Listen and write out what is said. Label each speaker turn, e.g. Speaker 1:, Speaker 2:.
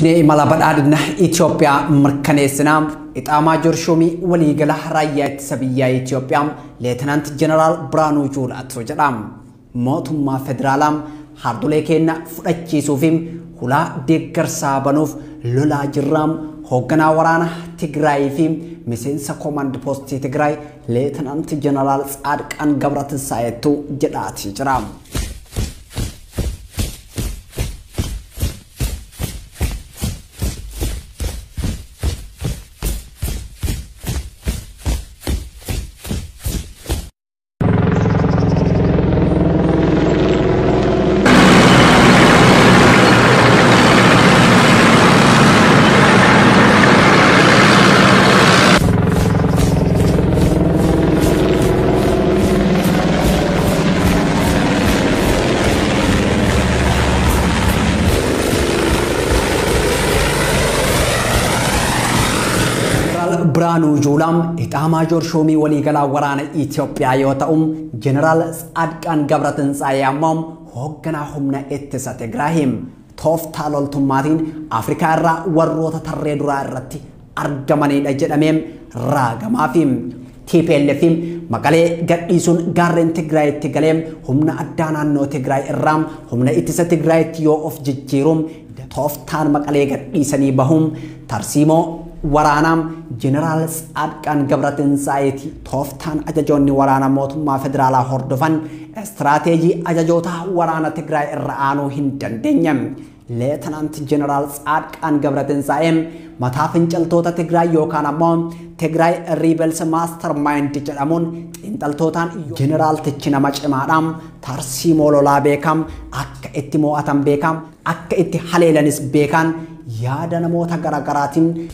Speaker 1: Cimsinee imala badhaadhina Itoophiyaa mirkaneessinaa. Itaamaajoor Shuumii waliigala raayyaa ittisa biyyaa Itoophiyaa Leetinaant Jeneraal Biraanuu Juulaatu jedha. Mootummaa federaalaa haardolee keenya fudhachiisuu fi hulaa deeggarsaa banuuf lolaa jirra. Hoogganaa waraana Tigraay fi miseensa koomaand poostii Tigraay Leetinaant Jeneraal Tsaadqaan Gabratinsaa'eetu jedhaatii jira. Biraanuu Juulaam Itaamaajoor Shuumii waliigalaa waraana Itoophiyaa yoo ta'u, Jeneraal Tsaadqaan Gabratinsaa'ee ammoo hoogganaa humna ittisa Tigraay. Tooftaa loltummaatiin Afrikaa irraa warroota tarree duraa irratti argamanidha jedhamee raagamaa fi TPLF Maqalee gadhiisuun gaarreen Tigraayitti galee humna addaa naannoo Tigraay irraa humna ittisa Tigraayitti yoo of jijjiiruun tooftaan Maqalee gadhiisanii bahuun tarsiimoo waraanaa Jeneraal Tsaadqaan Gabratinsaa'eeti. Tooftaan ajajoonni waraana mootummaa federaalaa hordofan istiraateejii ajajoota waraana Tigraay irra aanuu hin dandeenye. Leetinaant Jeneraal Tsaadqaan Gabratinsaa'ee mataa finciltoota Tigraay yookaan ammoo Tigraay Rebels Mastermind jedhamuun xiinxaltootaan jeneraaltichi nama cimaadha. Tarsiimoo lolaa beekam, akka itti mo'atan beekam, akka itti haleelanis beekan yaada namoota garaagaraatiin